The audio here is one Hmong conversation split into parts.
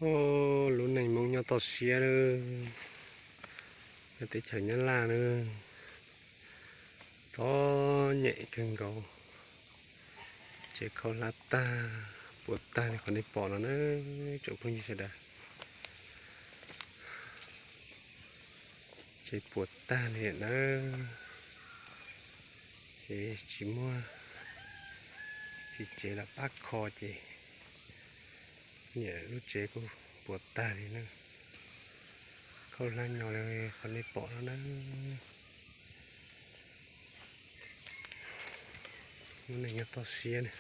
Os, lub neej Hmoob nyob toj siab lawm, nyob teb chaws Nyab Laj na, txom nyem kawg nkaus. Tsev khaub hlab tag, puas tag li qhov nej pom no na, tsoom phooj ywg sawv daws. Tsev puas tag li na, ces tsis muaj txiv tsev los pab kho ces niam lub tsev kuj puas tag li na. Khaub hlab nyo li qhov nej pom no na. Lub neej nyob toj siab na.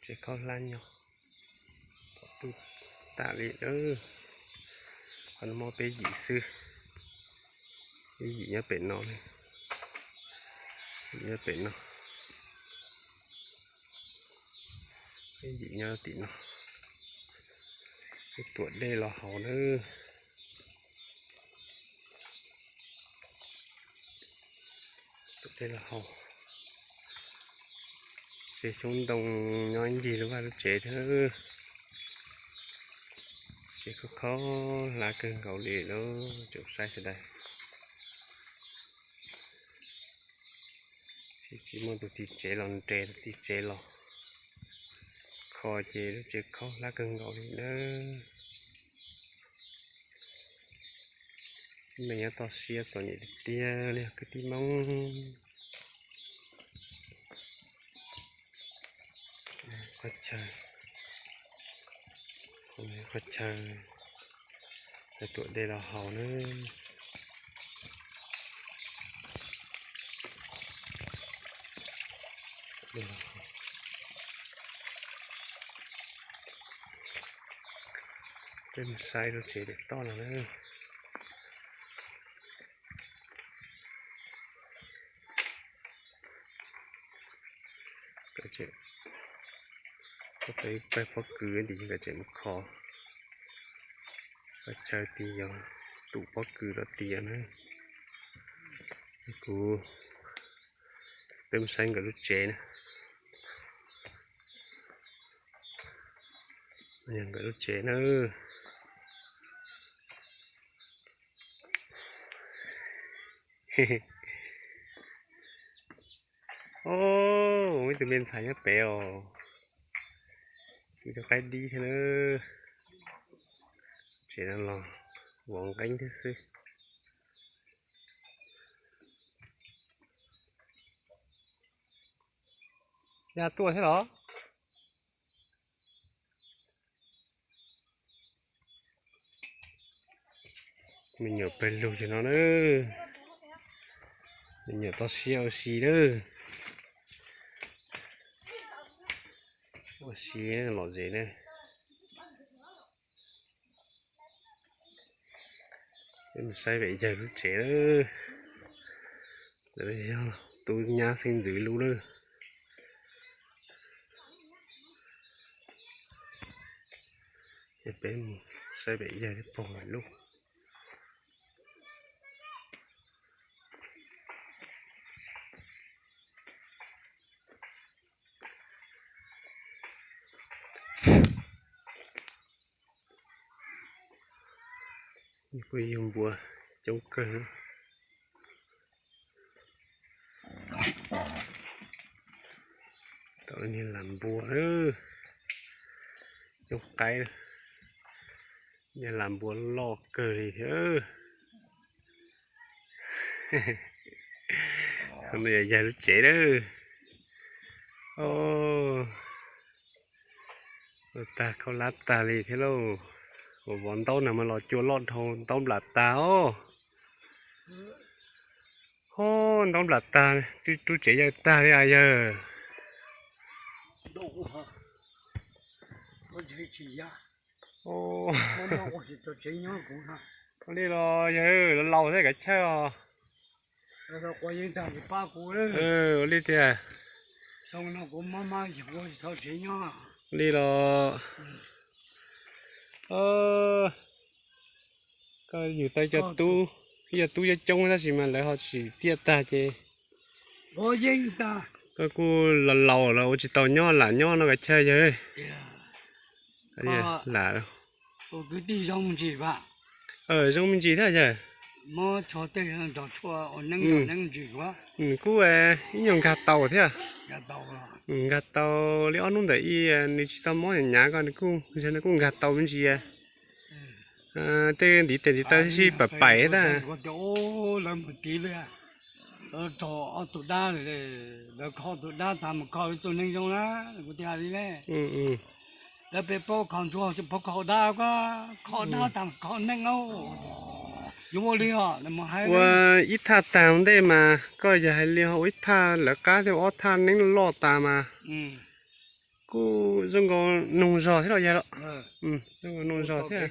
Tsev khaub hlab nyo, pom tu tas li. Qhov no muaj peb yim xwb, peb yim nyob pem no, yim nyob pem no, peb yim nyob tim no. Peb tuam dej los haus na. Tuam dej los haus. Tsev xyoob ntoo nyob ncig lub vaj lub tsev thiab. Tsev khaub khaub hlab kawg nkaus li lauj, tsoom saib sawv daws. Tsis muaj tus txiv tsev los nres, tus txiv tsev los kho ces lub tsev khaub hlab kawg nkaus li na. Neej nyob toj siab txom nyem tiag tiag li kwv tij Hmoob. Qhov chaw, qhov chaw, tuam dej los haus na. Peb mus saib lub tsev pem toj no na. Peb pob kws ntawm nkawd tseem mus kho, peb chaw tid yog tus pob kws los tias na. Kuv, peb mus saib nkawd lub tsev na. Yog nkawd lub tsev na. Os, ib tug me ntxhais nyob pem os. Ib tug qaib dib thiab na. Tsev no los vov nqeeb thiab xwb. Yog tuaj thiab los? Me nyuam pawg lug ces no na. Me nyuam toj siab ua si na. Ua si lom zem na. Peb mus saib pem yawg lub tsev na. Lawv yog tub nyab xeeb ntxwv lub na. Ces peb mus saib pem yawg thiab pog lawv lub. Kuj yug npua coob kawg. Tau niag lam npua, coob qaib, niag lam npua loj kawg li thiab. Yog yawg lub tsev lawm. Tag khaub hlab tag li thiab lauj. Vov ntaub no mas los cua loj dhau ntaub nplam tag os. Ho, ntaub nplam tag, lub tsev yawg tag li a yawg. Ua li los yawg laus laus thiab kav chawj os. Ua li tiag. Li los, koj yug tau cov tub, cov tub coob coob tab sis mas lawv ho tsim txiaj tag ces koj kuj laus laus los ua tsis tau nyob lam nyob no kav chaw yawg. Lam zoo me ntsis thiab yawg. Kuj ib nyuag nkag tau thiab. Nkag tau li ob hnub ntawm ib nws tsis tau mob nyav nyav ko nws kuj, nws kuj nkag tau me ntsis. Tej ntiv tes ntiv taw sib paim paim tag. Lawv mus tiv li, lawv raug ob tug dab, lawv kho tus dab tas mus kho ib tug neeg zoo na, kuv thiaj hais li ne. Lawv peb paub kho ntsuag tsis paub kho dab, koj kho dab tas kho neeg lauj. Yuav ua li os, ua ib thaj tag ntej mas koj yog hais li ho ua ib thaj lawv qab thiab ua ob thaj neeb loj tas mas kuj zoo nkaus noog zog thiab los yog los. Zoo nkaus noog zog thiab.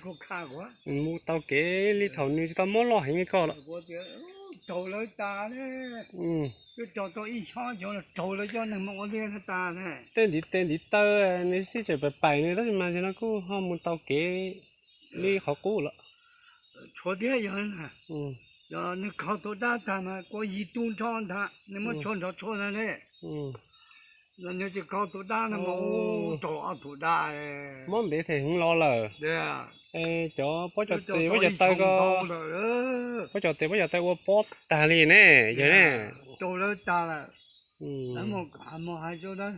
Mus tau kev li thaum nws tsis tau mob loj heev li koj los. Tej ntiv tes ntiv taw nws sib tseem paim paim nws tab sis mas yog no kuj ho mus tau kev li qhov qub los. Tshuav thiab yog, yog nws kho tus dab tag mas kuv yig tub nrho ntag, nws muab tshuaj nrov tshuaj ntag ne. Nws tsis kho tus dab no mas raug ob tug dab. Mob ntev them heev los lawm. Cov pob cov tes pob cov taw ko, pob cov tes pob cov taw ua pob tag li ne, yog ne. Raug lawv tas lawm. Lawv mus hais rau lawv,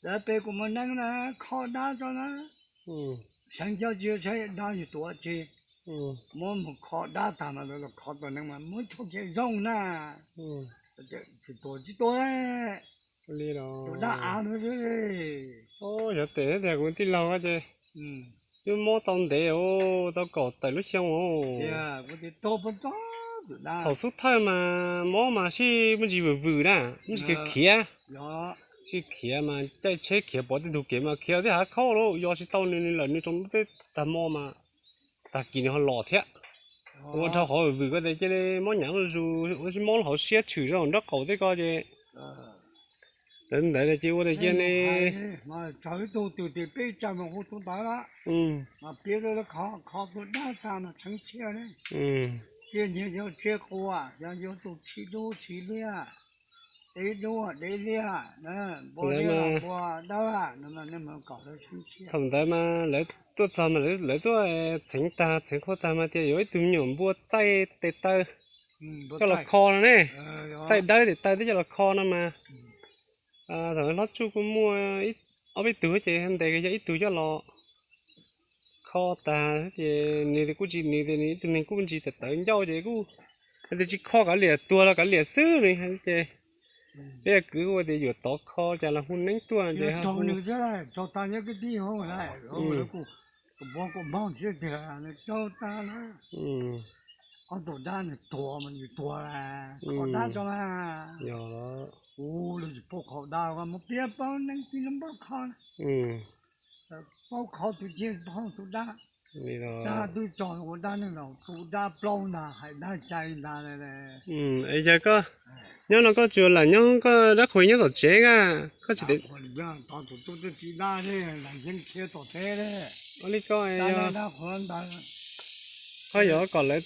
lawv peb kuv muaj neeb na, kho dab tso na. Seev cov tsis saib dab yus tuav tsis, muab mus kho dab tag mas lawv los kho tus neeg mas muab tshuaj kiag zoo na. Tsis tuav tsis tuav. Tus dab av xwb. Xyov tes thiab tias kuv tij laug ces twb mob tau ntev, tau kaum tawm lub xyoo. Thaum xub thawj mas mob mas sib me ntsis vwm vwm na, me ntsis khiav khiav, sib khiav mas caij tsheb khiav pov tej ntug kev mas khiav tej hav khauj lawm, yos tsis tau nws lawm, nws tsoom tej tag hmo mas tag kis nws ho los thiab. Ua dhau qhov vwm vwm ko ces cia li mob nyav zuj zus, ua tsis mob hauv siab tshwm zog nraub qaum tej ko ces ntawd ntawd ces ua tias cia li, thaum ntawd mas lawv tuaj txog mas lawv tuaj txheev tag txheev qhua tag mas tias yuav ib tug me nyuam npua txaij tes taw coj los kho no ne, txaij dawb tes taw twb coj los kho no mas thaum hlob tsuj kuj muaj ob peb tug ces ntes kiag yog ib tug coj los kho tag ces nws kuj tsis, nws tias nws ib tug neeg kuj ntsis tawv tawv ncauj ces kuj hais tias tsis kho kav liam tuag los kav liam xwb no ces peb kwv kuj tias yuav tov kho cas los hu neeb tuaj ces paub kho tus ciaj paub tus dab. Dab twb tso ua dab neeg los tus dab plaub ntag, hais dab cai ntag. Yog koj nyob no koj tsuas lam nyob koj dab qhuas nyob tom tsev ka, koj tsis, tus tub twb tsis dab li, lam yeeb khiav tom teb li. Ua li koj, dab qhuas ntawd, koj yuav kom lawv,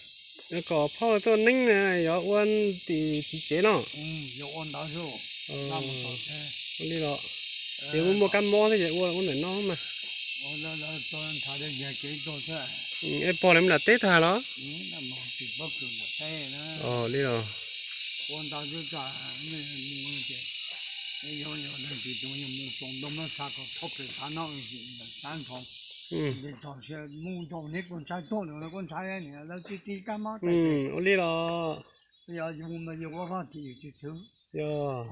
kom phauj tuaj neeb na, yuav ua tim txiv tsev no. Ua li los, ces muaj muaj kab mob thiab ces ua ua ntawm no mas. Es pog lawv mus nram teb tag los? Li los. Ua li los. Yog,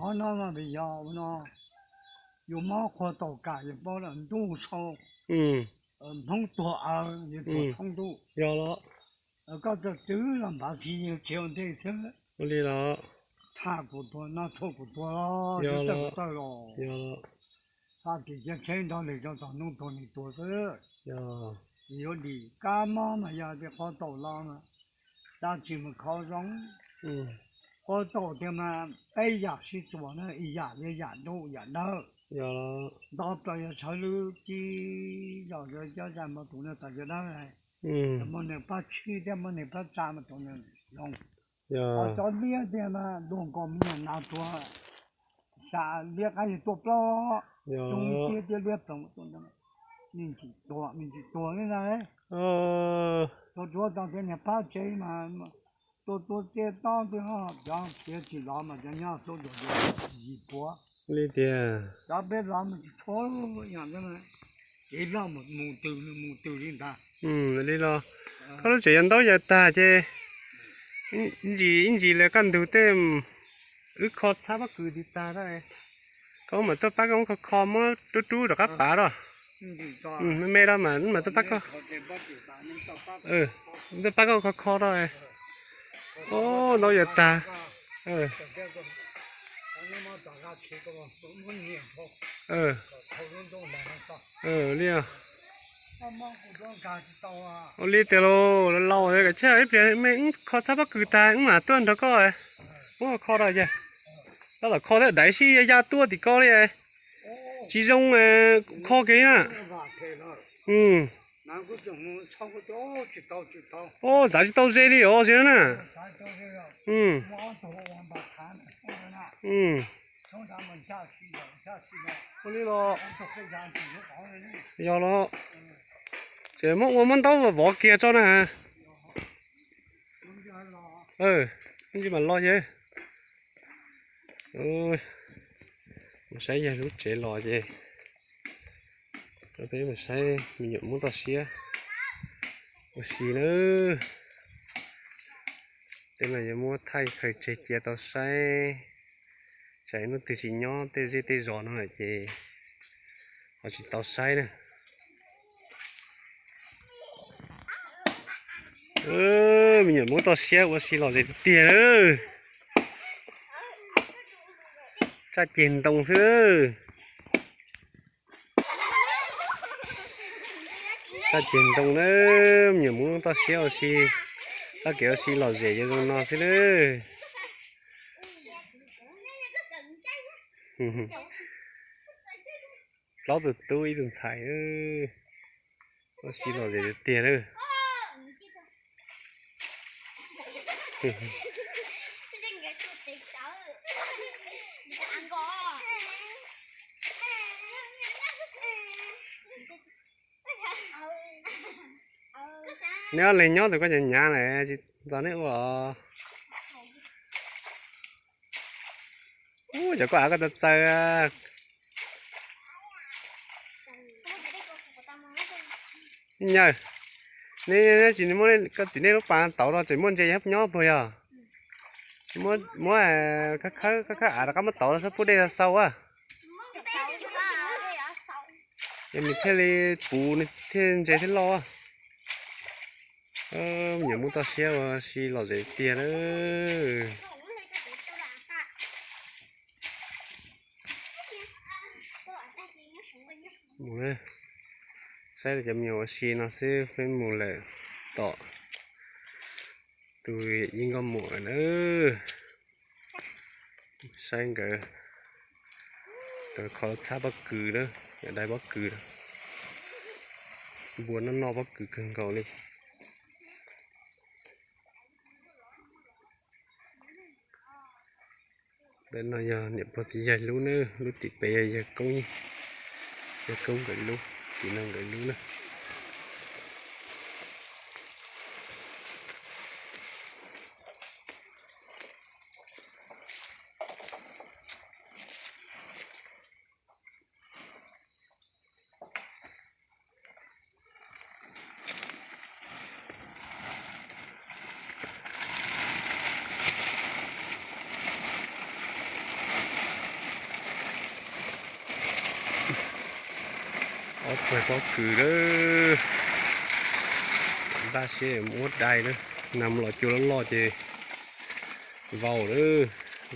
yus mob qhua taum kam yus paub lawm ntuj sau, Hmoob tuag aws yus tuag thoob ntuj. Yog los. Koj txawm twb los npav si yus khiav ua ntej xwb. Ua li los. Thaj kuv tuag noj tshuaj kuv tuag los, yus txawj kuv txawj los. Yog los. Faj tim ciaj tsheb nrog lwm zaus tom hnub tuag nws tuag xwb. Yog. Yuav dim kab mob mas yog tias qhua taum los mas dab tsi mus kho zoo. Ua tau tias mas peb yam sib txuas na, ib yam yog yam ntuj yam dawb. Nto plaws yog sawv lwb tib zos cov cov zaj mas tus no tas cov dawb lawm, muaj neeg pab tshib thiab muaj neeg pab tsa mas tus no zoo. Ho cov liab tiag mas luag nkaus me nyuam nas tuag, sam liab qab yog tuaj plaub, coob tiag tiag liab ploog tuaj ntawd, me ntsis tuag me ntsis tuag li ntawd. Tuaj tsuav tau thiab niag pab tsev mas tuaj tuaj tiaj tob tiaj cov txiav tsis lov mas cov nyob tuaj tuaj yim puav li tiag. Cov peb lov mas tsis tshua yog cev loj mus mus twg mus twg li ntag. Li los koj lub tsev yog ntaub yog tag ces ib ntsis ib ntsis li kaj ntug tej wb kho txhab pob kws tiv tag, koj mam tuaj pab koj kho kho muab rub rub rov qab pav rau. Me me rau mas wb mam tuaj pab koj, tuaj pab koj kho kho rau. Ntaub yog tag li. Ua li tias los laus kav tsij ib pliag me wb kho txhab pob kws tag wb mam tuaj nrog koj muab kho rau ces. Tab tom kho thiab daiv sib ya ya tuaj tim ko li. Tsis zoo kho kiag li na. Ua txav tsis tau ze li os na. Ua li los yog los ces muab ua muab ntaub vov kiag tso na. Ib ntsis mam los ces mus saib yawg lub tsev los ces peb mus saib me nyuam Hmoob toj siab ua si na. Tej no yuav muab thaij khaws tseg cia tau saib, tsam ib hnub twg tsis nyob tej zej tej zos no lawm ces ho tsis tau saib na. Me nyuam Hmoob toj siab ua si lom zem tiag tiag lawm. Tsaj ceg ntoo xwb. Tsaj ceg ntoo na, me nyuam Hmoob toj siab ua si, txoj kev ua si lom zem yog zoo no xwb lawm. Plaub tus tub ib tug ntxhais, ua si lom zem tiag tiag lawm. Neb ob leeg nyob tus koj nyav nyav lawm tsis txog neb ua. Ub, cov koj av koj txaws txaws. Nyaw, neb tsis muab koj txiv nej lub pas tauv los tseem muaj ntses nyob puas yog? Muab khawb khawb av rov qab muab tauv los xab pub dej xau a. Ces nws thiaj li puv nws thiaj ntses thiaj loj. Me nyuam Hmoob toj siab ua si lom zem tiag lawm. Mus saib cov me nyuam ua si no xwb peb mus lawm tom tus yeej nkauj muam na. Saib nkawd, nkawd kho txhab pob kws na, yog dai pob kws na. Npua noj noj pob kws kawg nkaus li. Ntawm no yog niam pog txiv yaig lub na, lub tim pem yog yawg koob, yawg koob nkawd lub, tim no nkawd lub na. Ob pawg pob kws lawm, npaj siab muab dai lawm, nag mus los cua loj loj ces vau lawm,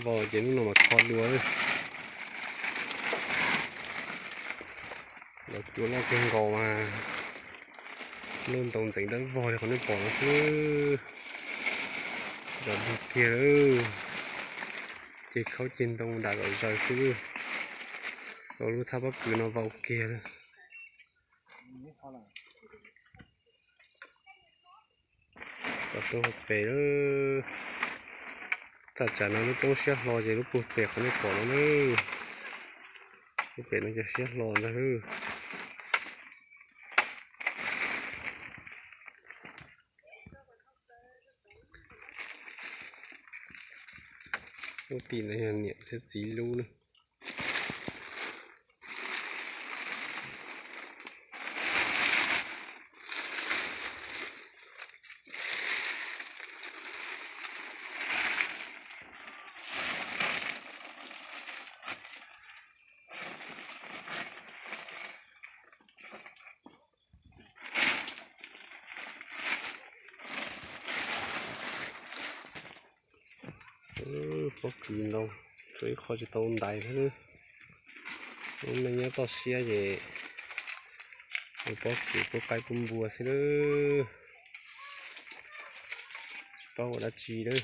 vau ces hnub no mas kho dua lawm. Los cua loj kawg nkaus mas, lub ntoo ntxeev dawb vog li qhov nej pom no xwb. Zom dig kiag lawm. Ceg khaub ceg ntoo dam zom zaws xwb lawm. Rau lub txhab pob kws no vau kiag lawm. Tom roob hauv pes lawm. Thaj tsam no lub roob siab hlo ces lub puag pem qhov nej pom no na. Lub pem no cov siab hlo ntag lawm. Lub tim no yog niam thiab txiv lub na. Pob kws ntau, tshuav ib qho tsis tau ntais thiab. Lub neej nyob toj siab ces ua pob kws pub qaib pub npua xwb lawm. Tsis paub ua dab tsi lawm.